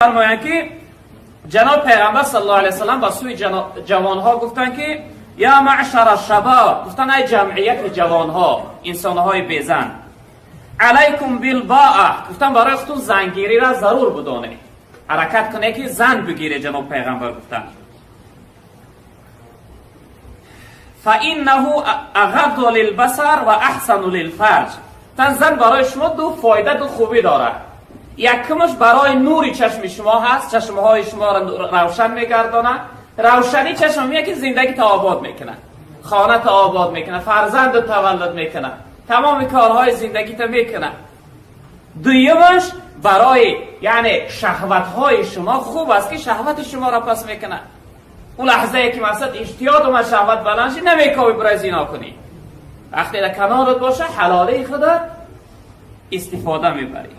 Фармоянд, ки ҷаноб Пайғамбар саллаллоҳу алайҳи васаллам ба сӯи ҷавонҳо гуфтанд, ки я маъшара шабоб, гуфтанд: ай ҷамъияти ҷавонҳо, инсонҳои безан, алайкум билбоа, гуфтанд, барои худтун зангириро зарур будонед, ҳаракат кунед, ки зан бигире. Ҷаноб Пайғамбар гуфтанд: фаиннаҳу ағадду лилбасар ва аҳсану лилфарҷ. Гуфтанд, зан барои шумо ду фоида, ду хубӣ дорад. Якумаш барои нури чашми шумо ҳаст, чашмҳои шуморо равшан мегардонад. Равшанӣ чашм меяд, ки зиндагита обод мекунад, хоната обод мекунад, фарзанду таваллуд мекунад, тамоми корҳои зиндагита мекунад. Дуюмаш барои, яъне, шаҳватҳои шумо хуб аст, ки шаҳвати шуморо пас мекунад. Ӯ лаҳзае ки, мақсад, иштиёқ омад, шаҳват баланд шид, намекови барои зино кунӣ. Вақте дар канорат боша, ҳалолаи худат истифода мебарӣ.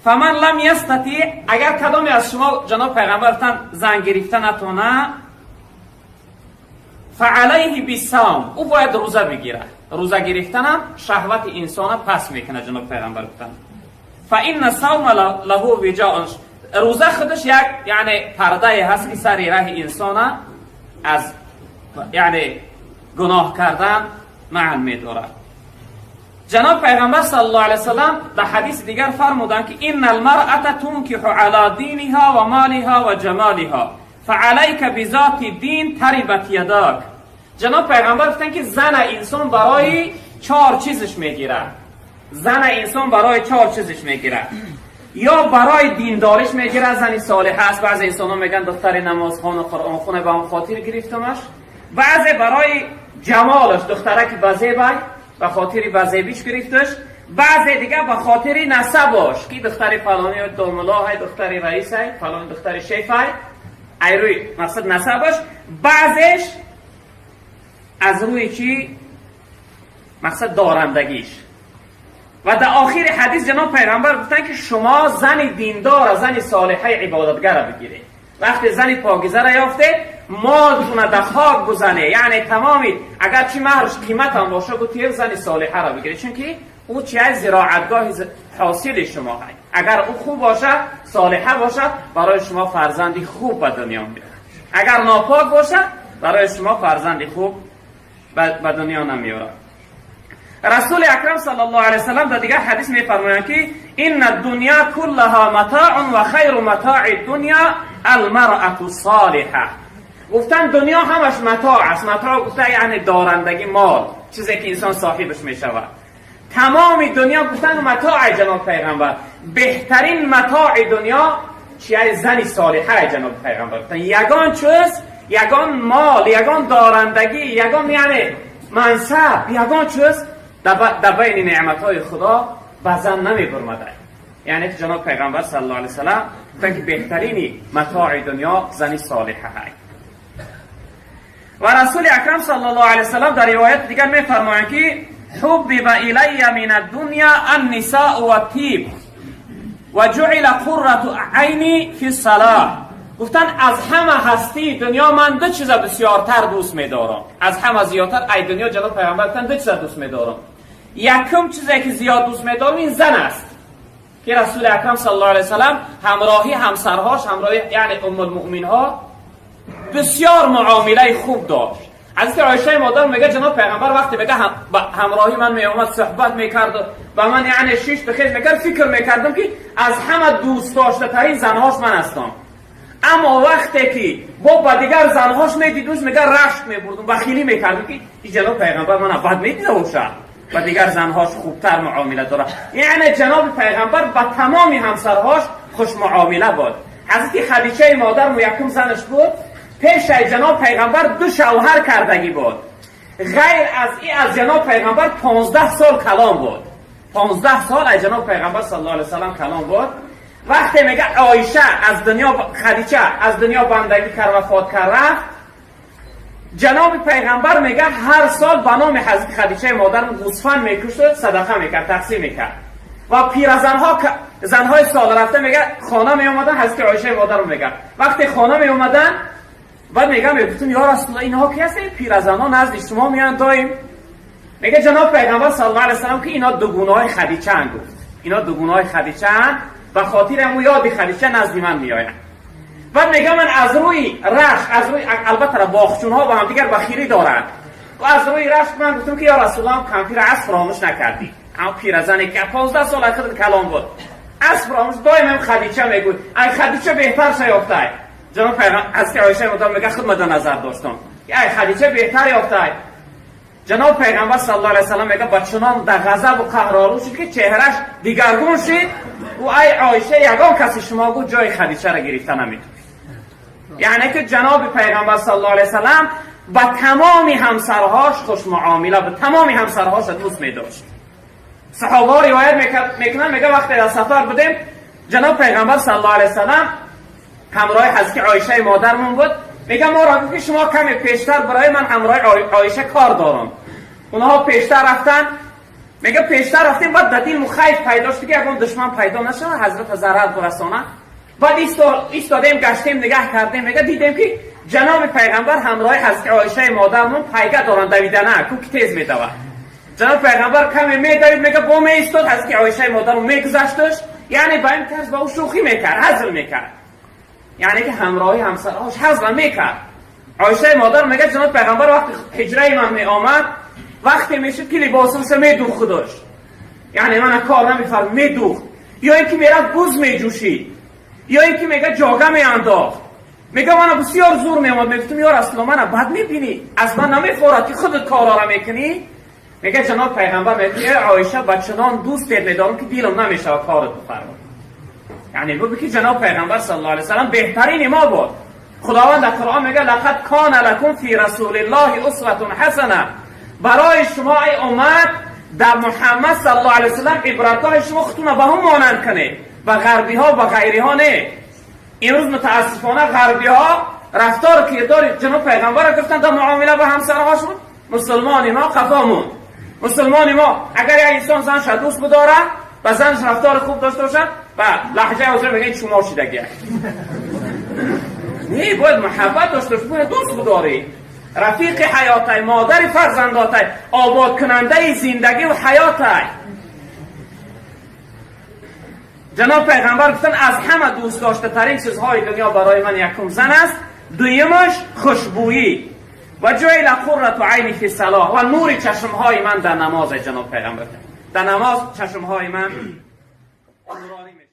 Фаман лам ястатиъ, агар кадоме аз шумо, ҷаноб Пайғамбар гуфтанд, зан гирифта натона, фаалайҳи бисавм, ӯ бояд рӯза бигирад. Рӯза гирифтанам шаҳвати инсона пас мекунад. Ҷаноб Пайғамбар гуфтанд: фаинна савма лаҳу виҷоун. Рӯза худаш як, яъне, пардае ҳаст, ки сари раҳи инсона аз, яъне, гуноҳ кардан манъ медорад. Ҷаноб Пайғамбар саллаллоҳу алайҳи васаллам дар ҳадиси дигар фармуданд, ки инна алмаръата тункиҳу ала диниҳа ва молиҳа ва ҷамолиҳа, фаалайка бизоти дин тарибат ядак. Ҷаноб Пайғамбар гуфтанд, ки зана инсон барои чор чизаш мегирад. Зана инсон барои чор чизаш мегирад: ё барои диндориш мегирад, зани солиҳа аст. Баъзе инсонҳо мегӯянд, духтари намозхону қуръонхона, ба он хотир гирифтамаш. Баъзе барои ҷамолаш, духтараки базебай, ба хотири базебиш гирифташ. Баъзе дига ба хотири насабош, ки духтари фалони домулоҳай, духтари раисай, фалони духтари шефай, ай рӯи, мақсад, насабаш. Баъзеш аз рӯи чӣ, мақсад, дорандагиш. Ва дар охири ҳадис ҷаноб Пайғамбар гуфтанд, ки шумо зани диндора, зани солиҳаи ибодатгара бигиред. Вақте зани покизара ёфтед, молтуна дар хок бузане, яъне тамоми, агарчи маҳрш қиматам боша, гутиев, зани солиҳаро бигиред, чунки ӯ чиай? Зироатгоҳи ҳосили шумо ҳай. Агар ӯ хуб бошад, солиҳа бошад, барои шумо фарзанди хуб ба дунё меорад. Агар нопок бошад, барои шумо фарзанди хуб ба дунё намеорад. Расули акрам саллаллоҳу алайҳи васаллам дар дигар ҳадис мефармоянд, ки инна дунё куллаҳа матоун ва хайру матои дунё алмарату солиҳа. Гуфтанд, дунё ҳамаш матоъ аст. Матоъ гуфта, яъне, дорандагӣ, мол, чизе ки инсон соҳибаш мешавад. Тамоми дунё, гуфтанд, матоъ. Ҷаноб Пайғамбар, беҳтарин матои дунё чияй? Зани солиҳа. Ҷаноб Пайғамбар гуфтанд, ягон чиз, ягон мол, ягон дорандагӣ, ягон, яъне, мансаб, ягон чиз дар байни неъматҳои Худо ба зан намебурмадай. Яъне ки ҷаноб Пайғамбар саллаллоҳу алайҳи васаллам гуфтанд, ки беҳтарини матои дунё зани солиҳа ҳай. Ва Расули акрам саллаллоҳу алайҳи васаллам дар ривояти дигар мефармоянд, ки ҳуббиба илайя мин аддунья аннисоу ваттиб ва ҷуила қуррату айни фи ссалоҳ. Гуфтанд, аз ҳама ҳастии дунё ман ду чиза бисёртар дӯст медорам. Аз ҳама зиёдтар ай дунё, ҷаноб Пайғамбар гуфтанд, ду чиза дӯст медорам. Якум чизе ки зиёд дӯст медорам, ин зан аст, ки Расули акрам саллаллоҳу алайҳи васаллам ҳамроҳи ҳамсарҳош, ҳамроҳи, яъне, уммулмуъминҳо бисёр муомилаи хуб дошт. Ҳазрати Оишаи модар мега, ҷаноб Пайғамбар вақте, мега, ҳамроҳи ман меомад, суҳбат мекард ба ман, яъне, шишту хез мекард, фикр мекардам, ки аз ҳама дӯстдоштатарин занҳош ман ҳастам. Аммо вақте ки бо ба дигар занҳош медидуш, мега, рашк мебурдум, бахилӣ мекардум, ки и ҷаноб Пайғамбар мана бад медида бошад, ба дигар занҳош хубтар муомила дорад. Яъне ҷаноби Пайғамбар ба тамоми ҳамсарҳош хушмуомила буд. Ҳазрати Хадичаи модар якум занаш буд. Пешаи ҷаноб Пайғамбар ду шавҳар кардагӣ буд. Ғайр аз и аз ҷаноб Пайғамбар 15 сол калон буд. 15 сол аз ҷаноб Пайғамбар саллаллоҳу алайҳи васаллам калон буд. Вақте, мега, Оиша аз дунё, Хадича аз дунё бандагӣ кард, вафот кард, рафт, ҷаноби Пайғамбар, мега, ҳар сол ба номи ҳазрати Хадичаи модар гӯсфанд мекушту садақа мекард, тақсим мекард. Ва пиразанҳо, занҳои сол рафта, мега, хона меомадан. Ҳазрати Оишаи модарро, мега, вақте хона меомадан, баъд, мега, мегуфтум: «Ё Расулаллоҳ, инҳо ки ҳастанд, пиразанҳо назди шумо меоянд доим?» Мега, ҷаноб Пайғамбар саллаллоҳу алайҳи васаллам, ки инҳо дугунаҳои Хадичаанд, гуфт. Инҳо дугунаҳои Хадичаанд. به خاطر همون یاد خدیجه نزد من میآید. بعد میگه من از روی رشک، از روی البته باغچون ها با هم دیگر بخیری دارند، و از روی رشک من گفتم که یا رسول الله کمپیر از فراموش نکردی، اما پیرزنی که 15 سال خود کلام بود از فراموش، دائم هم خدیجه میگوید ای خدیجه بهتر شیافته. جناب پیغمبر از که عایشه مدام میگه خود مد نظر داشتم ای خدیجه بهتر یافته. جناب پیغمبر صلی الله علیه و سلم میگه با چنان در غضب و قهر شد که چهرش دیگرگون شد و ای عایشه یگان کسی شما گفت جای خدیجه را گرفته نمیتونه. یعنی که جناب پیغمبر صلی الله علیه و سلم با تمام همسرهاش خوش معامله، به تمام همسرهاش دوست میداشت. صحابه روایت میکنن، میگه وقتی در سفر بودیم جناب پیغمبر صلی الله علیه و سلم همراه حضرت عایشه مادرمون بود، میگه ما را که شما کمی پیشتر برای من همراه عایشه کار دارم. اونها پیشتر رفتن، میگه پیشتر رفتیم، بعد در دل مخیف پیدا شد که یکم دشمن پیدا نشه حضرت ضرر برسانه. بعد ایستادیم گشتیم نگاه کردیم، میگه دیدیم که جناب پیغمبر همراه حضرت عایشه مادرمون پیگه دارن دویدنه کو که تیز میدوه. جناب پیغمبر کمی میدوید، میگه با می ایستاد، حضرت عایشه مادرمون میگذشتش، یعنی با این طرز با او شوخی میکرد، هزل میکرد، یعنی که همراهی همسرهاش هزل میکرد. عایشه مادر میگه جناب پیغمبر وقتی حجره من می آمد، وقتی میشد که لباسش میدوخت خودش، یعنی من کار نمیفرم میدوخت، یا اینکه میرفت بز میجوشید، یا اینکه میگه جاگه میانداخت. میگه من بسیار زور میامد، میگفتم یا رسول الله من بد میبینی، از من نمیخورد که خودت کارا را میکنی. میگه جناب پیغمبر میگه عایشه با چنان دوست میدارم که دیلم نمیشه کارت بفرما. یعنی ببین که جناب پیغمبر صلی الله علیه و سلم بهترین ما بود. خداوند در قرآن میگه لقد کان لکم فی رسول الله اسوه حسنه، برای شما ای امت در محمد صلی الله علیه و سلم عبرت‌های شما خودتون به هم مانند کنید و غربی ها و غیری ها نه. امروز متاسفانه غربی ها رفتار کردار جناب پیغمبر را گفتن در معامله با همسرهاشون. مسلمان ما قفامون، مسلمان ما اگر یک انسان زنش دوست بداره و زنش رفتار خوب داشته باشه و لحظه حاضر میگه شما شدگی نه، باید محبت داشته باشی، باید دوست بداری، رفیق حیاتی، مادر فرزنداتی، آباد کننده زندگی و حیاتی. جناب پیغمبر گفتن از همه دوست داشته ترین چیزهای دنیا برای من یکم زن است، دویمش خوشبویی و جعل قرة عینی فی الصلاة، و نور چشمهای من در نماز. جناب پیغمبر در نماز چشمهای من نورانی میشه.